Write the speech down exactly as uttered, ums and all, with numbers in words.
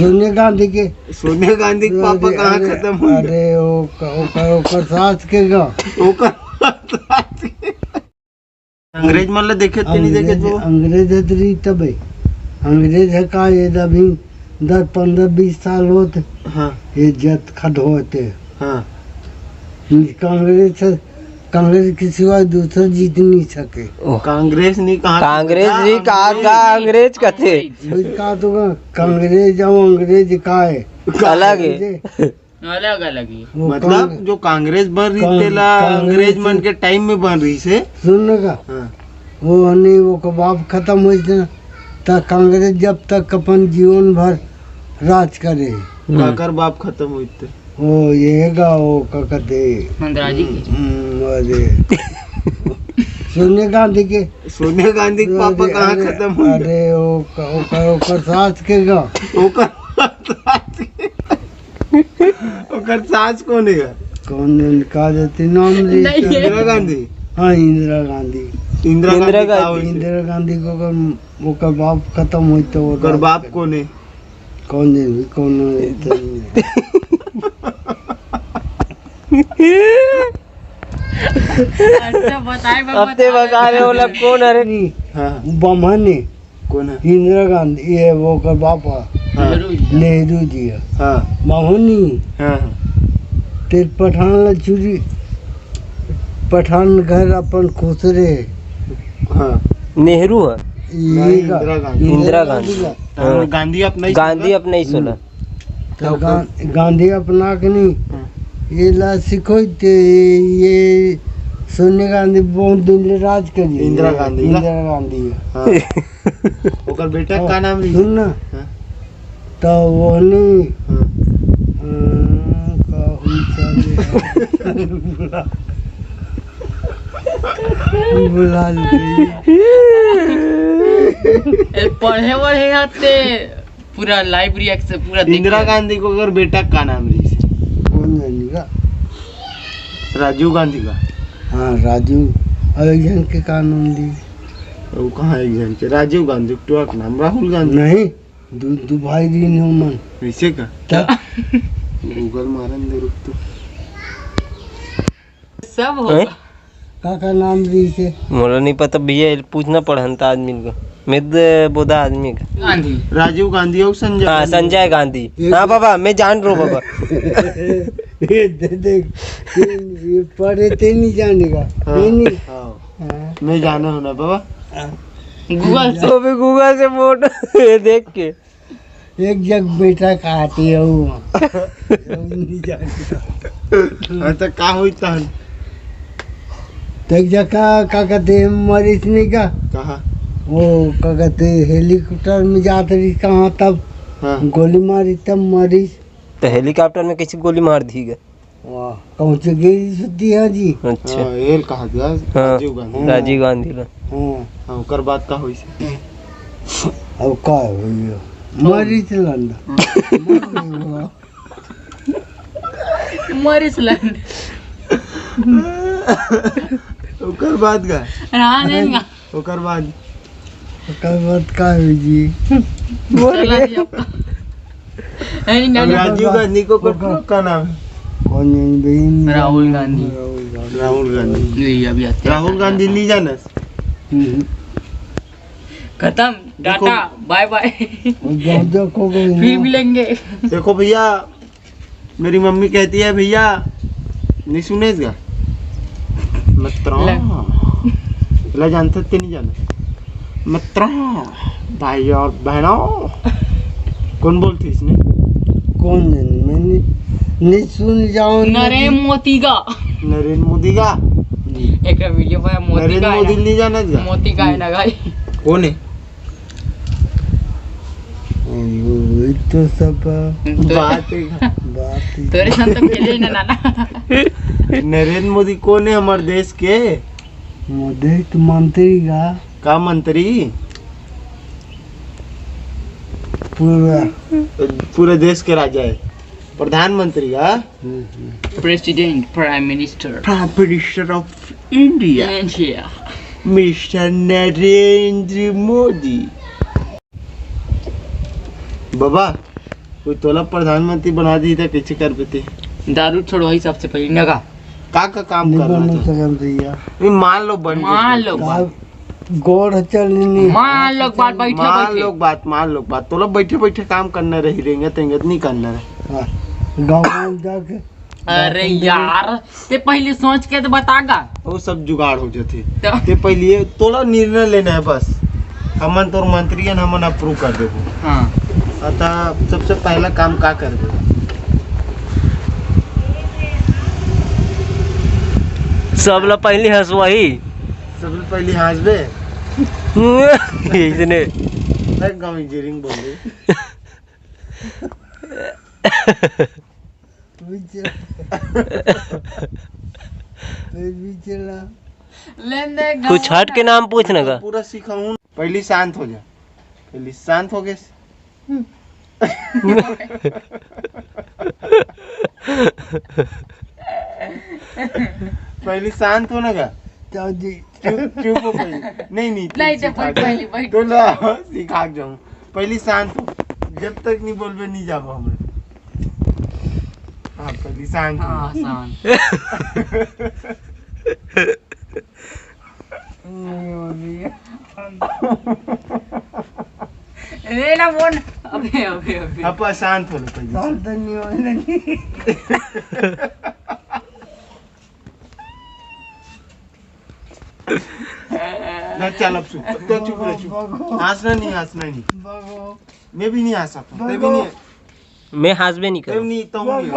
सोनिया गांधी के। सोनिया गांधी के पापा अरे, कहाँ अरे, खत्म हो गए? अरे, ओकर, ओकर, ओकर सास के गा। ओकर सास के। अंग्रेज मन ल देखे ते नहीं देखे अंग्रेज, तो? अंग्रेज हत रही तबे। अंग्रेज है का, ये अभी दस, पन्द्रह, बीस साल होत। हाँ। ये जत खत होते। हाँ। कांग्रेस, कांग्रेस के सिवाय दूसरा जीत नहीं सके। ओह। कांग्रेस नहीं कहा कांग्रेस नहीं कहा, का अंग्रेज कथे। वही कहा तो का, कांग्रेस और अंग्रेज का है। अलग है। अंग्रेज है। अलग अलग ही। वो मतलब कांग-, जो कांग्रेस बन रही कांग-, तेला कांग्रेस अंग्रेज मन के टाइम में बन रही से। सुन ना का? हाँ। वो नहीं, वो का बाप खत्म हो जाए ना, त कांग्रेस जब तक अपन जीवन भर राज करे। हम्म। काकर बाप खत्म होई ते? ओ, ये गा, ओ, का कहते? मंदराजी के। हम्म, अरे। सोनिया गांधी के। सोनिया गांधी के पापा अरे, कहाँ अरे, खत्म हो गए? अरे, ओ, का, ओ, का, ओकर सास के गा। ओकर सास के। ओकर सास कौन है गा? कौन है? का देती नाम ली? नहीं है। इंदिरा गांधी। हाँ, इंदिरा गांधी। इंदिरा इंदिरा गांधी का गांधी। होई से? इंदिरा गांधी को ओकर, ओकर बाप खत्म होई तो ओकर बाप कौन है? कौन है? कौन है? अच्छा, बताए बा, अब ते बताए। बता रहे हो, मतलब, कौन है रे? नहीं। हाँ। बमहन है। कौन है? इंदिरा गांधी, ये वो ओकर बाप है। हाँ। नेहरू जी। नेहरू जी है। हाँ। बमहन नहीं। हाँ, हाँ। ते पठान ला चूरी, पठान घर अपन खुसरे। हाँ। नेहरू है। ये नहीं, का? इंदिरा गांधी। इंदिरा गांधी। गांधी का। हाँ। गांधी अपना ही गांधी सोना। अपना ही सोना। हम्म। तो तो गा-, गांधी अपना के नहीं, हाँ। ये ला सिखोई ते, ये सोनिया गांधी बहुत दिन ले राज करी। इंदिरा गांधी का? इंदिरा गांधी है। हाँ। ओकर बेटा हाँ, का नाम रही? सुन ना। हाँ। तो वो नहीं, हाँ। अम, का हुई था ये? बुला, बुला ली। ए, पढ़े वढ़े हते। पूरा live reaction पूरा देख इंदिरा के। गांधी को अगर बेटा का नाम रही से? कौन जानेगा? राजीव गांधी का। हाँ, राजीव। और एक जन के का नाम दी? वो कहाँ एक जन के? राजीव गांधी, टुआ के नाम, राहुल गांधी। नहीं, दू, दू भाई दिन हो मन। ऐसे का? क्या? Google मारन दे, रुक तो। सब होगा। हैं? का, का नाम रहिसे? मोला नहीं पता भैया, ये पूछना पड़हन त आदमी का। मैं तो बोधा आदमी का। गांधी। राजीव गांधी और संजय हाँ, गांधी। संजय गांधी। ये हाँ बाबा, मैं जान रहा हूँ बाबा। ये दे, देख, ये, ये पढ़े ते नहीं जानेगा। हाँ, ये नहीं। हाँ। हाँ। मैं जाना हूँ ना बाबा। हाँ। Google से। वो भी Google से photo देख के। एक जग बेटा कहती है वो। हम नहीं जानते। हाँ, तो का होई तहन? तो एक जग का, का कहते हैं, मरीज नहीं का? कहाँ? वो, का कहते हैं, helicopter में जात रही कहाँ तब हाँ। गोली मारी तब मरीज। तो helicopter में कैसे गोली मार दी गए? वाह, कहूँ से गई सुती है जी। अच्छा। हाँ, एल कहा गया, हाँ, राजीव गांधी। राजीव गांधी ला। हाँ। हाँ, ओकर बाद का होइस? अब का होई? मरीच लंड। मरीच लंड। ओकर बाद का? रहा नहीं गा। ओकर बाद? ओकर बाद का होई जी? बोल चला गए। जी आपका। नहीं, नहीं, अब नहीं। राजीव गांधी को ओकर का नाम है? कौन है बहन? राहुल गांधी। राहुल गांधी। राहुल गांधी। ये अभी आते हैं। राहुल गांधी नहीं जाना? हम्म। खत्म, देखो, टाटा, bye bye। वो जा, जा, को गई फिर ना। मिलेंगे। देखो भैया, मेरी मम्मी कहती है, "भैया, नहीं सुने इसका?" मित्रों, ले। ला जानते ते नहीं जाने। मित्रों, भाई और बहनों, कौन बोलती इसने? कौन जाने? मैंने नहीं सुन जाओ, नरेंद्र नहीं। मोदी का। नरेंद्र मोदी का? एक video पर मोदी नरेंद्र का है मोदी ना। नहीं जाने इसका? मोदी का है ना भाई। कौन है? अयो, ये तो सब तो बात है। बात है। तोरे साथ तो खेले ही ना, नाना। नरेंद्र मोदी कौन है हमारे देश के? मोदी तो मंत्री का। का मंत्री? पूरा। पूरे देश के राजा है। प्रधानमंत्री का? हम्म, हम्म। President, Prime Minister। Prime Minister of India। India। Mister Narendra Modi. बाबा, कोई तोला प्रधानमंत्री बना दी त कइसे करबे ते? दारू छोड़वाही सबसे पहले नगा। का का काम नहीं करना बनना था? सकल भैया। नहीं, मान लो बन मान गए। लो। का गोड़ चल नहीं। मान लो बात, बैठे मान बैठे। लो बात, मान लो बात। तोला बैठे बैठे काम करना रही, रेंगत रेंगत नहीं करना रही। हाँ, गाँव में जाके अरे यार, ते पहले सोच के तो बता गा। वो सब जुगाड़ हो जाते। तो? ते पहले तोला निर्णय लेना है बस। हमन तोर मंत्री हन, हमन अप्रूव कर देबो। हाँ। अतः सबसे पहला काम का करबे? सबला पहली हंसवाही। सबले पहली हंसबे? इसने। मैं गाँव इंजीनियरिंग बोल रही। लेन दे कुछ हट के नाम पूछ ना का। पूरा सिखाऊं। पहली शांत हो जा। पहली शांत हो गए। पहली शांत हो ना का। चल जी। चुप, चुप हो पहली। नहीं, नहीं, नहीं, तो सिखा बैठ, दे। पहली बैठ। तो ला, सिखा के जाऊं। पहली शांत हो। जब तक नहीं बोलबे, नहीं जाबो हमें। हाँ, पहली शांत हो। हाँ, शांत। नहीं हो रही है। रे ना बोल। अबे, अबे, अबे। अब शांत हो लो पहली। शांत नहीं हो रही। ना, चल अब चुप, तो चुप रह, चुप। हंसना नहीं, हंसना नहीं। मैं भी नहीं हंस सकता, मैं भी नहीं। मैं हंसबे नहीं करूँ। नहीं, तो नहीं।